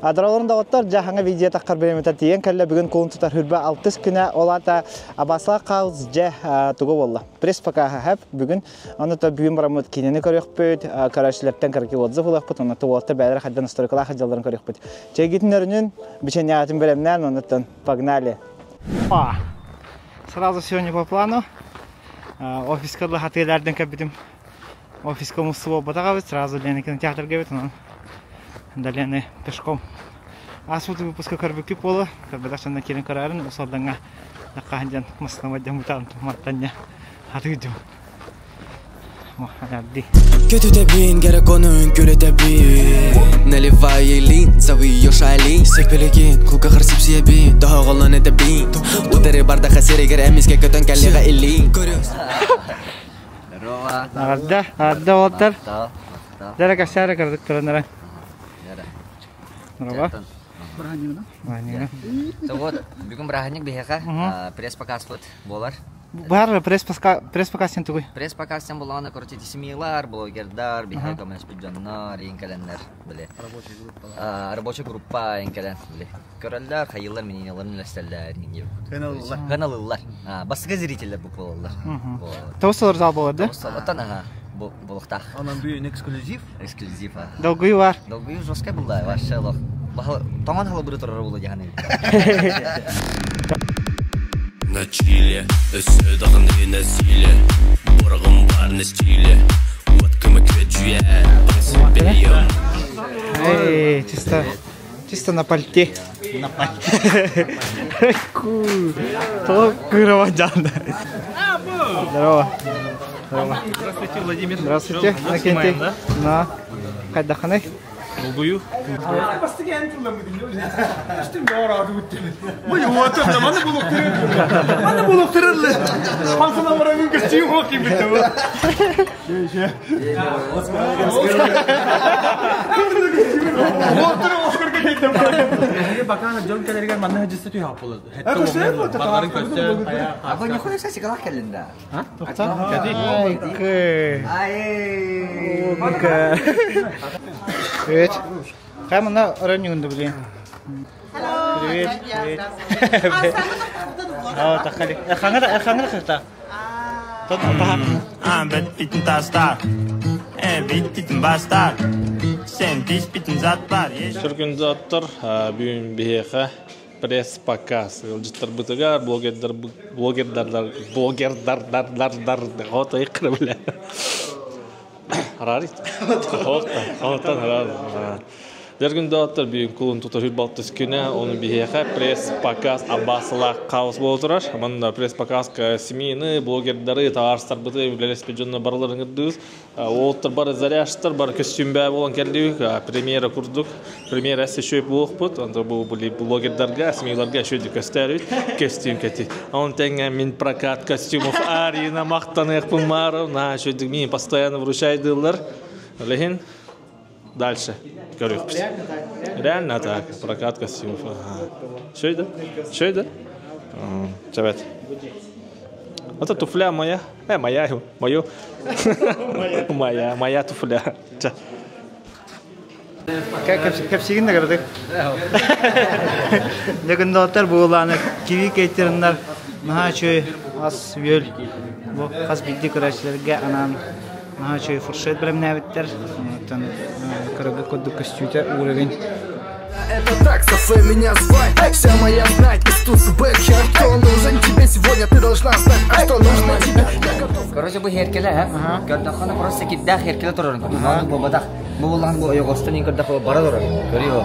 Адраларын доҕоттор, дьаһаҥа видео таххар бириэмэтэ тиийэн кэллэ. Бүгүн кулун тутар хүрбэ алтыс күнэ, ол аата Абаслаах Хаус дьэ тугу буолла? Пресс покаһа хэп бүгүн. Аны то бүгүн бараммыт киинэни көрүөхпүт, көрөөччүлэртэн кыракый отзыв ылыахпыт, онно уолаттар бэйэлэрэ хайдан настройкалаах дьалларын көрүөхпүт. Чэйгитин өрүнүн, бичэнньэҕитин бэлэмнээн, оннуттан погнали! Сразу сегодня по плану. Офиска хатыылардан кэлбитим. Офиска мусту буолбатах эбит, сразу Лена кинотеатрга эбит, онон Далены пешком. Ааспыт выпуска көрбүккүт буолуо, көрбөтөх дьонно киирэн көрөөрүн, Усалдаҥҥа хаһан дьон массыынабар дьон бутаан маттанньа хатыы дьон. Көтүтэбин, кэрэ конун күлэтэбин Наливай ей лин, зови ее Шали Сэппилигин, кулгахар сипсиэбин Тоһоҕолон этэбин Утары бардаха сиригэр эмискэ көтөн кэллиҕэ илиин Аҕарда, аҕарда уолаттар. Дара кэсээрэ кырдык туран Здорово. Бырааһынньыгынан. Вот, бүгүн бырааһынньык биһиэхэ пресс-показ буолар. Баар пресс-показ сен тугуй? Пресс-показ сен булаҕына, короче, семьялар, блогердар, биһиэхэ көмөлөспүт дьоннор, иин кэлэннэр, били. Рабочий группа иин кэлэн, били. Көрөллөр, хайыылар, мненияларын үлэстэллэр, Хыналылар. Хыналылар. Бастакы зрителлэр бу буолаллар. Тоҕус олор зал буолар да? Оттон аха, булуктаах. Онон бүгүн эксклюзив. Эксклюзив. Долгуйу бар. Долгуйу жесткай булла, вообще лох. Тоҥон халабыры турар була дьаһаны. На чиле, өссө даҕаны насилие Бораҕым баар на стиле Уот көмөкүөдьүйэ Бэйэм Эй, чисто Чисто на пальте. На пальте. Тоҕо кыырама дьаанда. Здорово. Здорово. Здравствуйте, Владимир. Здравствуйте, Иннокентий. На. Хайдаххыный? Долгую. Бакаана дьон кэлэригэр манна сыдьыста түһэ буолар. А вы нихуя кстати калах кэллин да? Привет. Хай мына өрөннүгүн блин. Привет, привет. Аа, тахали. Эрхаңыр, эрхаңыр кырта. Бит тастар. Биттин бастар. Сен тиспитин зат бар. Сүргүн заттар бүгүн биһиэхэ пресс-показ ыалдьыттарбытыгар блогердар блогердар блогердардардардар хото иккыры билэ Харарит. Хортан харар. Дергин доҕоттор бүгүн кулун тутар хүрбалтыс күнэ, ону биһиэхэ пресс-показ Аббасылаах хаос буола турар. Манна пресс-показка СМИ-ны, блогердары, табаарыстарбыты, үлэлэспит дьонно барыларын ыҥырдыбыт. Уолаттар бары заряжтар, бары көстүүмбээ буолан кэллибит. Премьера курдук. Премьера еще буолуохпут. Онто бу блогердарга, СМИ-ларга еще көстөөрүт. Көстүүм кэти. Он тэҥэ мин прокат костюмов Арина махтаныахпын мааров. На, еще мин постоянно вручайдыыллар. Лехин Дальше көрүөхпүт. Реально так, прокат костюмов. Что это? Что это? Чабет. Это туфля моя. Моя, мою. Моя, моя туфля. Кэпсигин да кырдык. Дьэгындоттар буолааны киви кейтериннар наһаа үчүгэй ас үөл бу хас биирдии көрөөччүлэргэ анаан Наһаа үчүгэй фуршет бэлэмнээбиттэр. Оттон кыргы курдук көстүүтэ уровень. Это так, Софе меня звать Вся моя знать, из туз бэк Я что нужен тебе сегодня, ты должна знать А что нужно тебе, я готов Короче, бу херкеле, ха? Көрдөххөнө просто кирдээх херкеле турарын көрдүм. Оннук буолбатах. Бу буллахан бу ойоҕостон иин көрдөххө бара турар. Көрүө.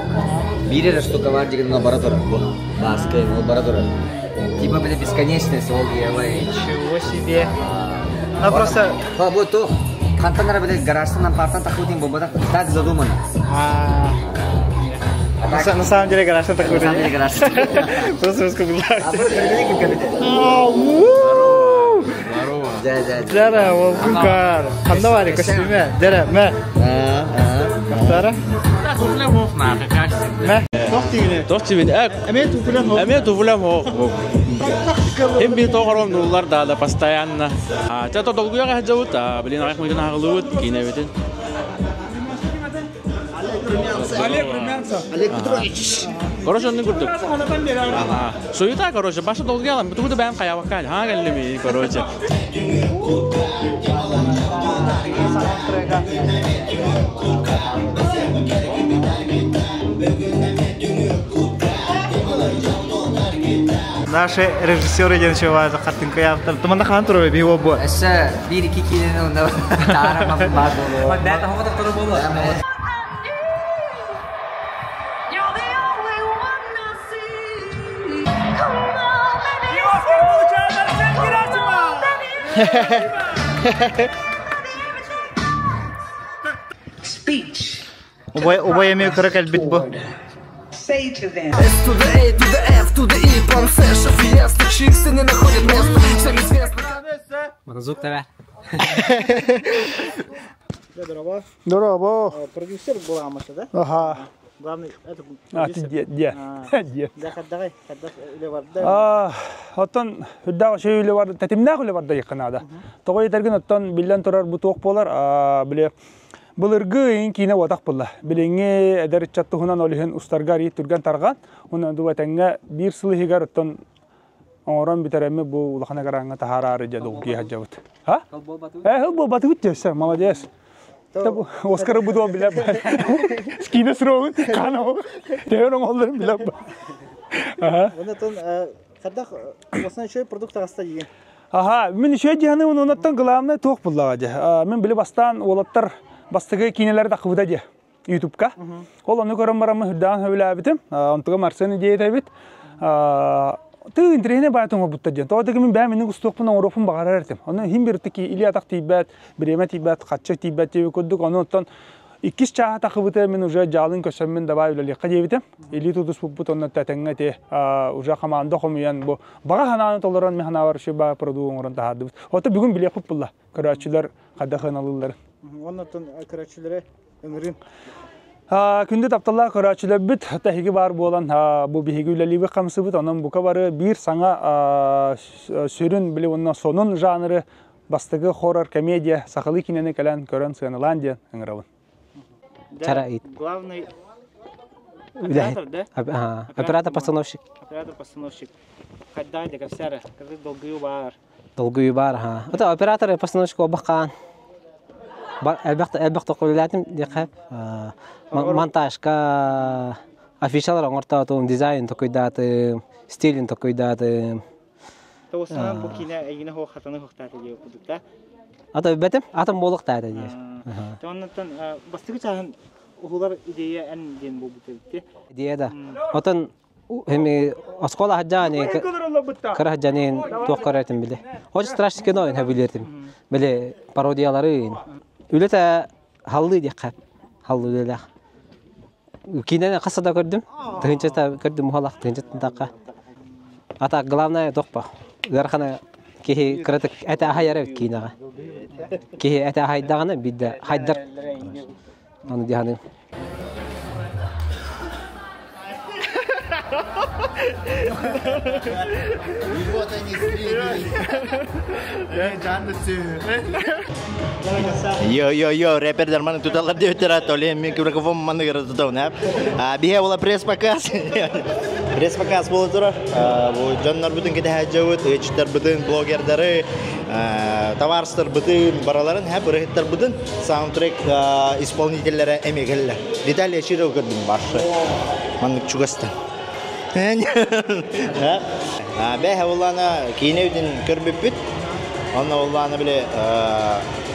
Биир эрэ штука бар дигин бара турар. Бу бааска ол бара турар. Типа бile бесконечность ол диэбай. Ничего себе. А просто... Ха, бу туох. Хантан ара бile гаражтан ампартан тахыбытын буолбатах. Так задумано. На самом деле гаражтан На самом деле гараж. Просто раскабылла. А бу көргөнө ким кэбитэ? Дара, ол кукар. Ханна бар костюме. Дара, мэ. Кахтара. Мэ. Тох тигине. Тох тигине. Эме туфлям хох. Эме туфлям хох. Hem bir тоҕорон нуллар да да постоянно. Чато долгуяга сылдьабыт, блин, аяк мыйтын аҕылыбыт, киинэбитин. Олег Румянцев. Олег Петрович. Короче, онны курдук. Ага. Суета, короче, баша долгиялам, тугу бэм хаябакка, ха келлими, короче. Наши режиссеры диэн чугас хаттынка яптар. Туманда хаан турар би бу. Эссе 1-2 киинени онда таарама баар буолуо. Бэт ахоҕа тохтору буолуо. Оскар получает Арсен Герасимов! Убай убай эми кыра кэлбит бу. S to the A to the F to the E План Сэша, Фиеста, чиксы не находят места Всем известно. Звук тебе. Дорообо. Продюсер була амаша, да? Ага. Главный, это А, ты дед, дед. Дед. Да, хаддагай, хаддаг үле барда. А, оттон үрдәк шөй үле бар, тәтимнәк үле бар да якынада. Тоҕо етергин оттон биллэн турар бу туох буолар, а, биле былыргы ин киинэ уотах булла. Билиҥҥи эдэр ыччат туһунан ол иһин устарга арыйы түргэн тарҕан, уонна дуба тэҥҥэ биир сыл иһигэр оттон оҥорон бүтэрэммит бу улахан экраҥҥа таһаараары дьэ долгуйа сылдьабыт. А? Э, хыл буолбатыбыт дьэ, молодец. Оскары будуон билэр Скине сроғын, қана Тегер оңолдарын билэр Ага. Онтон хаддах основной еще продукт аста деген. Аха, мен еще дияны оннан главное туох буллаға же. Мен биле бастан олаттар бастыгы кинелер да кыбыда же. Ютубка. Ол оны көрөн барамы хүрдаан хөбүләбитим. Онтуга Марсен идея бит. Ты интересне байтын бутта ден. Тоға мен бә менің устуқпын оңропын бағарар эртим. Оны хим бир тики или атак тибәт, биреме тибәт, катчы тибәт деп көрдүк. Оны оттон иккис чаха тахыбыты мен уже жалын көсөммүн давай үлелиққа дебитим. Или тудус буппут онна тәтәңгә те уже команда хомуян бу бага хананы толорон мен ханавар ши ба проду оңорон тахардыбыт. Ота бүгүн биле хуп булла. Көрәчүләр када ханалылар. Оннан көрәчүләре өңрүн. Күндө тапталла көрәчүләр бит тәһиги бар болан бу биһиги үлелиби камсыбыт онон бука бары бир саңа сүрүн биле онна сонун жанры бастыгы хоррор комедия сахалы кинени кэлэн көрөн сыаналаан диэн ыҥырабын. Да, главный оператор, да? Оператор-постановщик. Оператор-постановщик. Хадда декавсяра, когда долгую бар. Долгую бар, ха. Это оператор-постановщик обаққан. Әлбәқті қойлатым деқап. Монтажка, афишалар оңыртатым, дизайн токуйдатым, стилин токуйдатым. Тоғысынан бұл кине әйгіне хо хатаны хоқтаты деп күдік, да? Ата бәтім, атым болық та деп. Оннан бастығы чағын ухулар идея ән ден бұл бітті. Идея да. Отын хеми оскола хаджани кыра хаджанин туох көрөтүм биле. Очень страшный кино ин билертим. Биле пародиялары. Үлете халлы дип кап. Халлы үлеле. Кинени касада көрдүм. Тыгынча көрдүм мухалак тыгынча тынтакка. Ата главное тохпа. Гархана кихи кыратык эте ахайара кинага. Кихи эте ахайдаганы бидде хайдар. Аны диханы. И вот они встретились. Йо-йо-йо, рэпердер маны туталар деп өтер толем мен микрофон маны тутау, А бие була пресс-показ. Пресс-показ боло турар. Бу дьоннор бүтүн кете хаджабыт, ычтар бүтүн блогердары, товарстар бүтүн бараларын хәп ырыттар бүтүн саундтрек исполнительләре эмегеллер. Виталий Широв көрдүм башы. Маны чугастан. Бәһә улана кинеүден көрбүппүт. Онна улана биле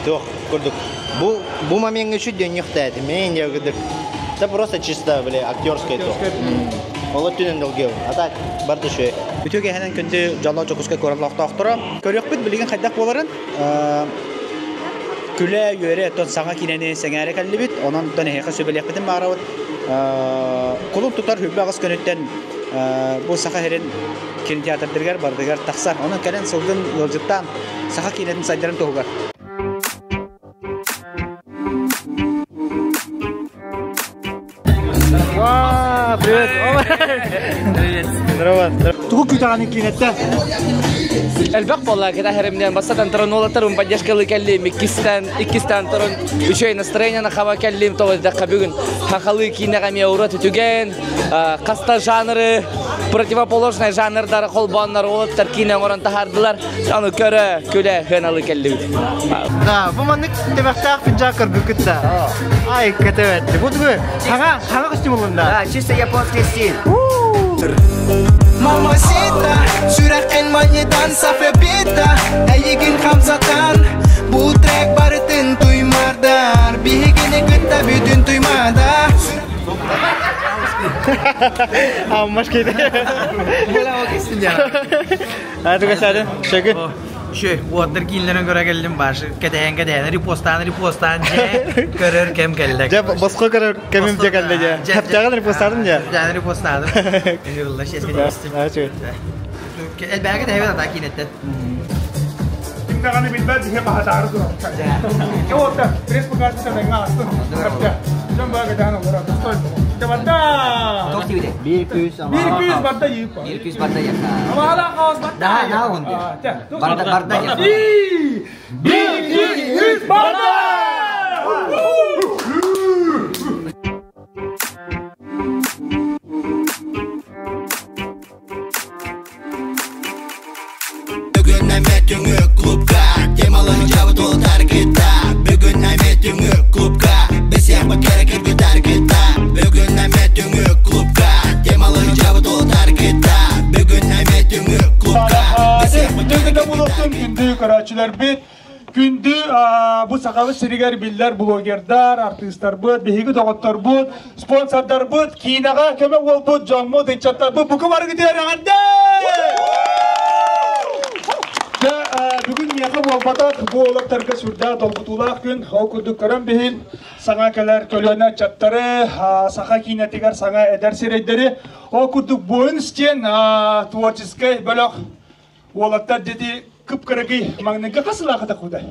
туох көрдүк. Бу бу моментке үчүн ден юктайды. Мен я көрдүк. Это просто чисто биле актерское то. Олар түнен долгеу. А так барды шөй. Үтө кэһэнэн күндү жалла жокуска көрөллохтоохторо. Көрүөхпүт билигин хайдах буоларын күлэ үөрэ тон саҥа кинени сэҥээрэ кэллибит, онон тон эһиэхэ сүбэлиэхпитин баарабыт. Кулун тутар хүббэ аҕыс көнүттэн бу саха херин кинотеатрдыргар бардыгар тахсар. Онон кэлэн сылдын ыалдьыттаан саха кинетин сайдарын туһугар. Привет! Привет! Здорово! Тугу күтәгән кинеттә. Элбэх буолла кэтэһэримнэн бастатан туран уолаттарым поддержкалы кэллим, иккистэн, иккистэн туран үчүгэй настроениены хаба кэллим, тоҕо диэтэххэ бүгүн хахалы киинэҕэ эмиэ ураты түгэн, хаста жанры, противоположный жанрдары холбооннор уолаттар киинэ оҥорон таһаардылар. Аны көрө, күлэ, хыаналы кэллибит. Да, бу маннык темэхтээх пиджак көрбүккүт да. Ай, кэтэбэтти. Бу тугу? Саҥа, саҥа костюм ылынна. Да, чисто японский стиль. Мамасита, сүрэххин манньытан сафепита, эйигин хамсатан, бу трек барытын туймардар, биһигини кытта бүтүн туймада. Аммаш кейде. Тугасады, шөгүн. Шö, уоттар киинлерин көрө келдим башы. Кэтэһэн кэтэһэн репостаан репостаан же көрөр кем келлек. Дьэ, босхо көрөр кемим дьэ кэллэ дьэ. Хэптээҕин репостаатым дьэ. Хэптээҕин репостаатым. Ыҥырылла шеске дьэстим. Элбээгэ тэһэбит ата киинеттен. Ким даҕаны билбэт биһи баһатаары турар. Дьэ уолта, пресс покажется тэҥҥэ астын. Дьон баа кэтэһэн олорор. Стой. Дьэ барда! Биир күүс Биир күүс барда йыыппа. Биир күүс барда йыппа. Абаала хаос барда. Да, да, он Барда, барда йыппа. Биир күүс барда! Бүгүн эмэ түҥү клубка Темалы жабыт ол таргыта Бүгүн эмэ түҥү клубка Бесиэхпэ кэрэ кыргытар кыта Бүгүн эмэ түҥү клубка Темалы жабыт ол таргыта Бүгүн эмэ түҥү клубка Бесиэхпэ кэрэ кыргытар Күндү көрөөччүлэрбит, күндү бу сахабыт сиригэр биллэр блогердар, артыыстарбыт, биһиги доҕотторбут, спонсордарбыт, киинэҕэ көмө буолбут дьоммут, ыччаттарбыт бука барыгытыгар эҕэрдэ! Дьэ, бүгүн миэхэ буолбатах, бу уолаттарга сүрдээх долгутуулаах күн. Ол курдук көрөн биһин саҥа кэлэр көлүөнэ ыччаттары, саха киинэтигэр саҥа эдэр сирэйдэри, ол курдук Буойун диэн творческай бөлөх Уолаттар дети кып-кыракый маҥнайгы хас сылаахы таххыта?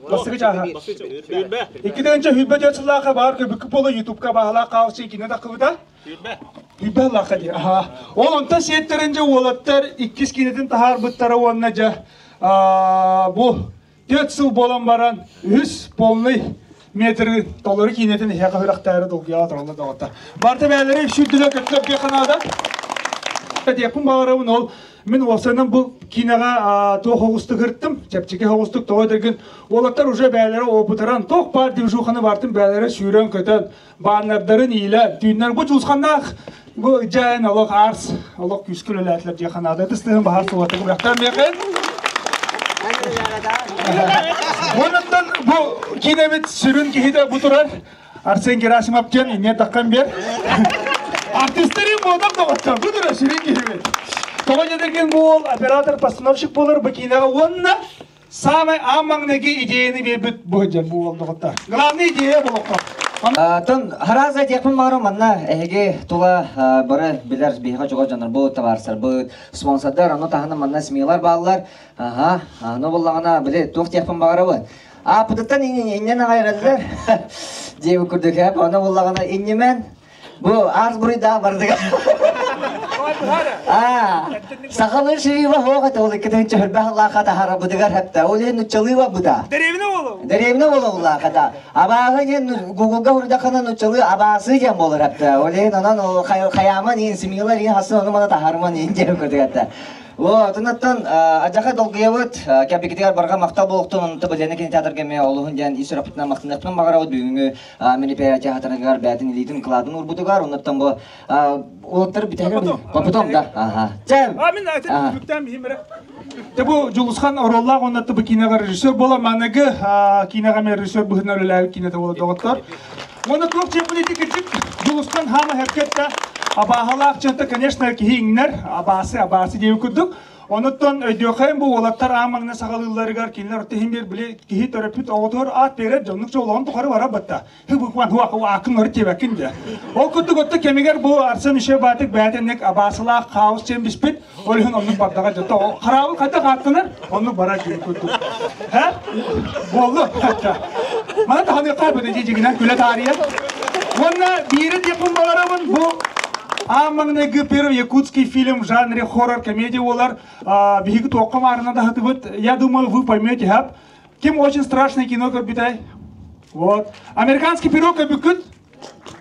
Бастакы чааһа. Икки тыһыынча 24 сыллаахха баар көбүккү буола ютубка баһылаах хаалсы кине таххыбыта. Хүрбэ сыллаахха дии. Аха. Ол онтон сиэттэрин дьэ уолаттар иккис кинетин таһаарбыттара уонна дьэ бу 4 сыл буолан баран үһүс полный метры толору киинэтин иһиэхэ үрэхтээри долгуйа тураллар доҕоттор. Барта бээлэри сүүрдүлэ көттөр диэхэ наада. Диэхпин баҕарабын ол мин уопсайынан бу киинэҕэ туох оҕустук ырыттым, чэпчэки оҕустук тоҕо дэгин уолаттар уже бээлэрэ опытыран туох баар движуханы бартын бээлэрэ сүүрэн-көтөн бааннардарын иилэн түүннэр бу чуусханнаах бу дьээн олох арс олох күүскэ үлэлээтилэр диэхэ наада ытыстыһын баһар суолатыгы бырахтар миэхэ Оннуттан бу киинэбит сүрүн киһитэ бу турар Арсен Герасимов диэн инньэ таххан биэр. Артистарын буолан доҕоттор, бу турар сүрүн киһибит. Тоҕо диэтэргин бу уол оператор-постановщик буолар бу киинэҕэ уонна Самый аан маҥнайгы идеяны биэрбит бу сылдьар бу уол доҕоттор. Главный идея болоххо. Тон хараза диэхпин баҕарым манна эһиги тула бары билэр биһиэхэ чугас дьоннорбут, табаарыстарбыт, спонсордар, ону таһынан манна СМИлар бааллар. Аха, аны буллаҕына били туох диэхпин баҕарабын. Ааппытыттан иннен аҕай эрэллэр. Диэбит курдук эп, ону буллаҕына инньимэн Бу аас буруйдаах бардыга. Аа, сахалыы шиива хоох этэ ол иккитин чөһөрбөх лааха таһарабытыгар хэптэ. Ол иһин нуччалыы барбыта. Дэриэбинэ болу. Дэриэбинэ болу лаахата. Абааһы диэн Гуглга хурдахына нуччалыы абаасы диэн болор хэптэ. Ол иһин онон хайааман иин семьялар иин хасын ону мана таһарман иин диэн көрдүгэтэ. О, тунаттан адьаха долгуйабыт, кэбикитигэр барҕа махтал буолуохтун, онто Белена кинотеатрга эмиэ олуһун диэн ис сүрэхпитинэн махтаныахпын баҕарабыт бүгүҥҥү мероприятие хатарыгар бээтин илиитин кылаатын уурбутугар, оннуттан бу уолаттар бүтэһигэр потом да ага чэм А мин түмүктээн биһим эрэ. Те бу Дьулусхан оруоллаах уонна бу киинэҕэ режиссер буола маныгы киинэҕэ мен режиссер быһыытынан үлэлээбит киинэтэ буола доҕоттор. Уонна туох чиэппин ити кырдьык Дьулусхан хаама хэпкетта абааһалаах чанта конечно киһи иҥнэр абаасы абаасы диэбит курдук. Онуттан өйдүөххэйин бу уолаттар аан маҥнай саҕалыылларыгар кинилэр орто иһин биэр били киһи төрөппүт оҕотугар аат биэрэр дьоннук чолоҕун тухары бара батта. Хыбыкман хуака акын өр тиэбэккин дэ. Ол курдук отто кэмигэр бу Арсен Үше баатык бээтэнник абаасылаах хаос диэн биспит. Ол иһин оннук бардаҕа дьотто. Хараабыл хайдах ааттанар? Оннук барар диэн курдук. Һэ? Буоллу. Мана таханыахха бөдө дьигинэн күлэ таарыйан. Уонна биири диэппин баларабын бу. Аан маҥнайгы первый якутский фильм в жанре хоррор-комедия буолар. Биһиги туохха маарына даһатыбыт. Я думаю, вы поймете, хап. Ким очень страшное кино көрбүтэй? Вот. Американский пирог көрбүккүт?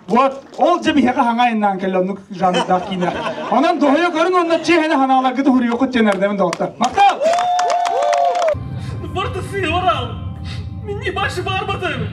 Вот. Ол дьэ биһиэхэ хаҥа айаннаан кэллэ оннук жанрдаах киинэ. Онон доһуйа көрүн уонна чиэһинэ ханааларгыты хуруйуоххут диэн эрдэбин доҕоттор. Махтал! Бартысы орал! Минни башы барбатым!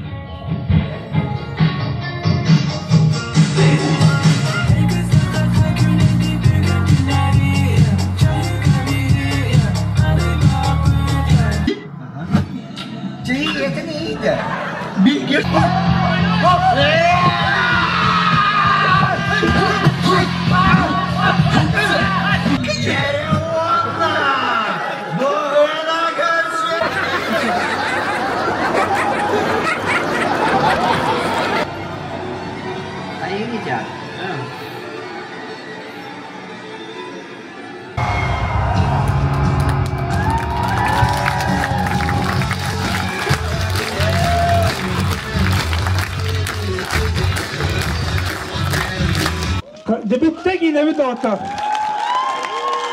Дебютте киинэбит доҕоттор.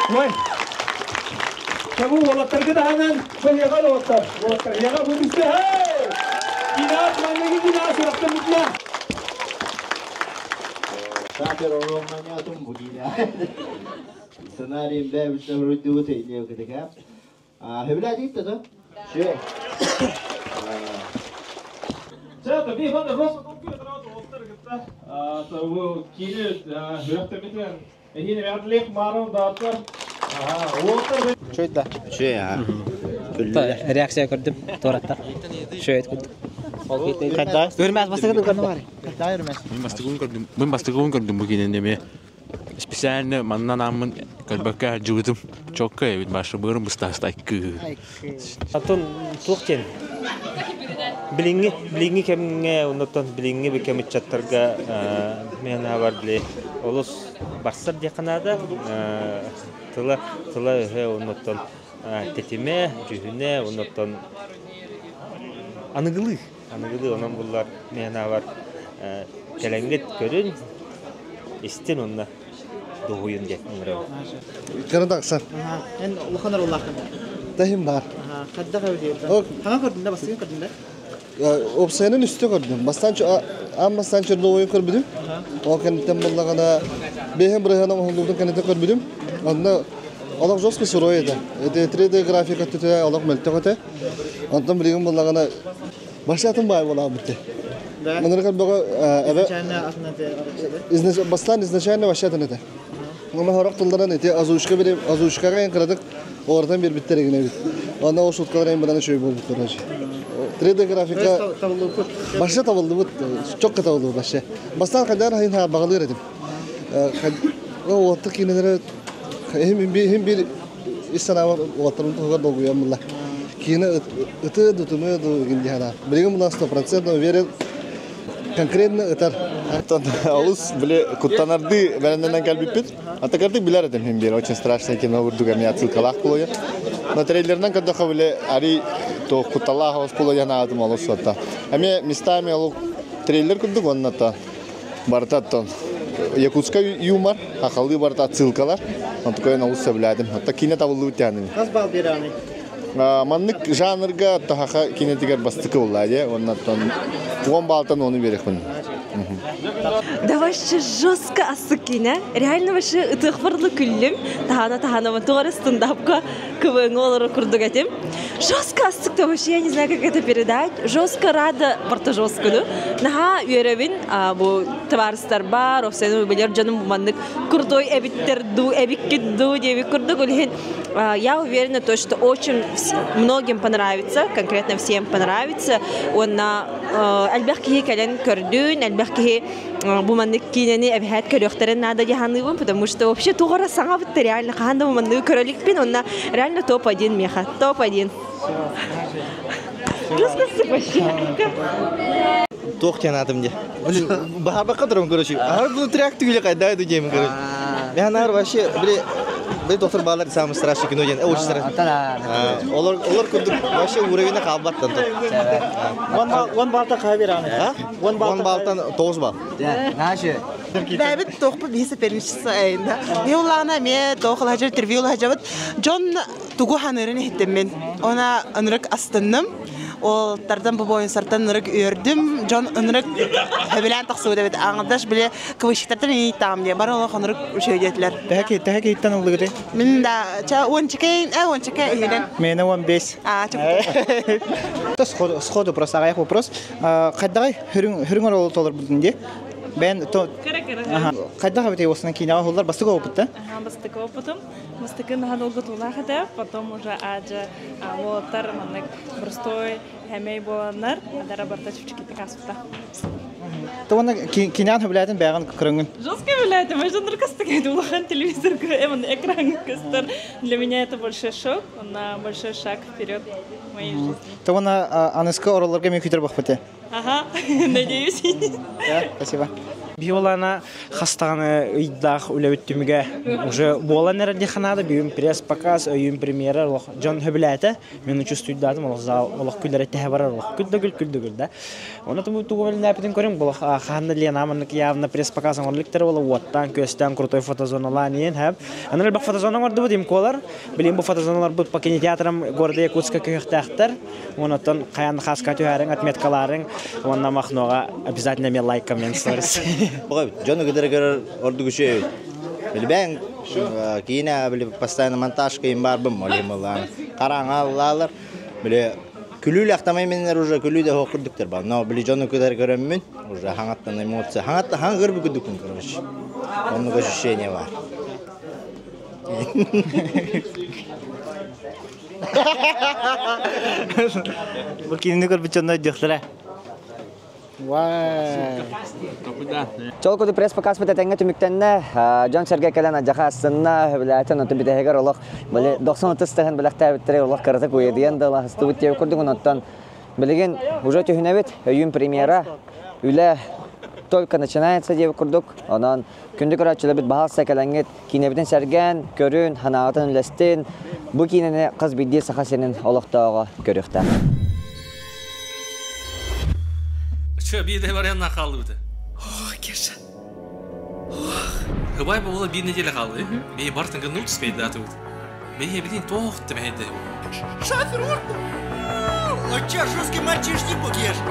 Ой. Бу уолаттарга даһанан быһыаға доҕоттор. Уолаттар ыаға бу түсте. Хей! Кинаас манныгы кинаас урактан бүтнэ. Сапер оромманятум бу киинэ. Сценарийым бэйэбит суруйдубут өйдүөкүтүкэ. Хөбүлээтигит да? Шүө. Чэ, би хонда рос кытта. Бу киинэ хүрөхтөмүтүн эһине мәрдлек марым дааттар. Чөй да. Чөй а. Реакция көрдүм туораттар. Шөйт курдук. Көрмәс бастыгын көрдүм. Мин бастыгын көрдүм. Мин бастыгын көрдүм бу киинени эме. Специально маннан аммын көрбөккө жыбытым. Чокка эбит башы бырым быстастай кы. Атын туох диэн билиҥҥи билиҥҥи кэмҥэ оннуттан билиҥҥи би кэм ыччаттарга мен бар били олус барсар диэххэ наада тыла тыла өһө оннуттан тэтимэ дьүһүнэ оннуттан аныгылыы аныгылыы онон буллар мен бар кэлэҥҥит көрүн истин онно дуһуйун диэн ыҥырабын. Кырын тахсан. Эн улахан оруоллааххын. Тахим бар. Хайдах эбит Хаҥа көрдүн да бастыгын көрдүн да? Опсайынан үстэ көрдүм. Бастан аан бастан черновойун көрбүтүм. Ол кэнниттэн буллаҕына бэйэм бырыһынан оһоллубутун кэнниттэн көрбүтүм. Онно олох жестко сырой этэ. Это 3D графика түтэ олох мөлтөх этэ. Онтон билигин буллаҕына башатын баай буолаа бүтте. Манырга бөҕө эбэ бастаан изначально вообще-то этэ. Ама хорох тылларан ити озвучка бери озвучкаға ең кырадык олардан бербиттер эгине бит. Анда ол шуткалар эң бирана чөй болбут короче. 3D графика башы табылды чокка табылды башы. Бастан кадар хайын ха багалыр этим. О оттык кинелere хим бир хим бир исанава оттырын тугар долгуям булла. Кине ыты дутумы ду гиндихана. Билигин була 100% уверен конкретно ытар. Олус биле куттанарды бәреннен кэлбиппит. Атакарды билер этим хим бир очень страшное кино бурдуга ми отсылкалах булуя. Но трейлернен көрдөхө биле ари то кутталаах ос булуя наадым олус отта. Ами местами ол трейлер курдук онната бартаттон. Якутска юмор, хахалы барта отсылкалар. Он такой на олус сөбүлээтим. Отта кине табыллыбыт тяны. Хас бал берани? Маннык жанрга тахаха кинетигер бастыкы булла, де, оннаттан 10 балтан оны берекмин. Да вообще жестко асыкина. Реально вообще ытыхварлы күллүм. Тахана тахана тугары стендапка КВН олору курдук этим. Жестко асык да вообще, я не знаю, как это передать. Жестко рада барта жестко, ну. Наха үөрөбүн бу товарыстар бар, офсену билер жаным маннык крутой эбиттер ду, эбиккит ду деби курдук үлхин. Я уверена, то, что очень многим понравится, конкретно всем понравится. Он на элбэх киһи кэлэн көрдүн, элбэх киһи бу маннык киинэни эбэһээт көрүөхтэрин наада дьаһаныыбын, потому что вообще тугара саҥа бытта реально хаһан да бу манныгы көрөлүкпүн, онна реально топ-1 меха, топ-1. Жестко вообще. Туох тянатым де. Бахабакка турам, короче. А внутряк түгүле кайда иду деймин, короче. Мен ар вообще, биле Били доктор баалар самый страшный кино диэн очень страшный. Олор олор курдук вообще уровень хаалбаттан тут. Уон балтан хайа бераны? Уон балтан 9 балл. Наши. Бэбит тоқпы биһи соперничество айында. Мен улаана ме тоқыл хажар интервью хажабыт. Джон тугу ханырын иһиттим Она ынырык астынным. Ол тардан бу бойын сартан ынырык үйөрдүм. Джон ынырык хөбүлән тахсыбыт эбит. Аңдаш биле квышыктартан ини таам дие. Бар олох ынырык үшөйдетилер. Тэхэ тэхэ иттен ыллыгыты? Мин да ча 12 12 иһинен. Мене 15. А, чук. То сходу, сходу просто ағаяқ вопрос. Қайдағай хүрің оролы толыр бұдын де? Бен то... Қайдаға бітей осынан кейін аға олар бастық опыт, да? Ага, бастыкы опытым. Бастыкы нахадолго тулахата, потом уже ажа уолаттар маннык простой хэмэй буоланнар, адара барта чүчки тикаспыта. То оны кинян хөбләтін бәғін күріңін. Жестко билетим, я же наркостык улахан телевизор, эм экран көстөр. Для меня это большой шок, на большой шаг вперед в моей жизни. То оны аныскы оролларга мен күтер бақпыты. Ага, надеюсь. Да, спасибо. Биолана хастағаны ыйдах үләбіттіміге уже болан әрі ханады бүйін пресс показ өйін премьера олох Джон хөбіләті мен чувствуйдадым олох зал олох күлдер әттәһә барар олох күлдөгүл күлдөгүл да оны туму тугу нәпитин көрем бұл ханны Лена аманнык явно пресс показ орликтер бола уоттан көстән крутой фотозоналар ниен хэп анар бак фотозона орды бу димколар билим бу фотозоналар бу по кинотеатрам города Якутска көйөхтәхтер онотон каян хаска түһәрен отметкаларын онна махнога обязательно мен лайк коммент сторис. Жону кедер көрөр орду күчө. Билбәң кийине били постоянно монтаж кыйын бар бым олем улан. Караңа алалар. Били күлү лахтамай менер уже күлү дә хокурдуктар бар. Но били жону кедер көрөммүн уже хаңаттан эмоция. Хаңатта хаң көрбү күдүкүн короче. Оннук ощущение бар. Бу кинини көрбүт дьонно дьөхтөрө. Вай. Чол куду пресс показ бит түмүктенне Джон Сергей кэлэн ажаха астынна хөбүлээтен отун битehегер олох биле 90 тыһын билэхтээбиттере олох карата куйдиен да лахыстыбыт тиэб курдук оттон билеген уже түһүнэбит өйүн премьера үлэ только начинается диэб курдук онон күндү көрөөчүлөр бит баһал кэлэңит кинебитин сэргэн көрүн ханаатын үлэстин бу кинени кыз бидди саха сенин олохтоого көрүхтэ. Че, бейді вариантна қалды өті. Ох, Кеша. Хыбай бола бир неделя қалды. Бей бартын гын түспейді даты өт. Бей билин тоқты мәйді. Шафер урту! Оча, жесткий мальчишник был, Кеш.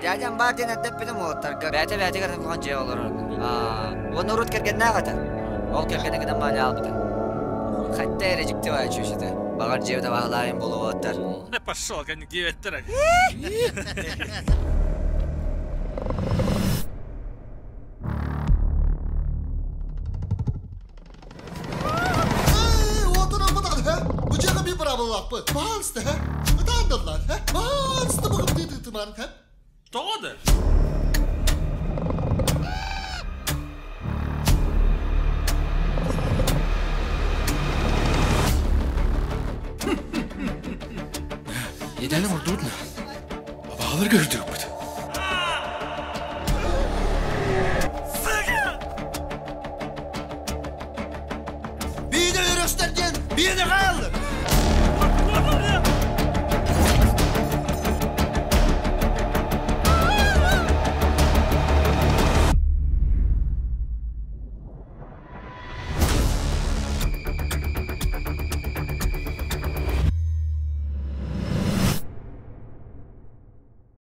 Дядям бар ден әттеп олаттарга. Бәте бәте картын кухан же олар. Оны урут керген нагата. Ол керген гынан мали албыты. Хатта эрежикти бар чүшүтө. Багар жебде баглайын болуп оттар. Пошел, кәдімгі деветтер. Бу жага бир браво Пожалуйста, Ытандылар, Пожалуйста, бүгін дейді тыман, Тоғады. Еданым ордудна. Бабалар көрдүк.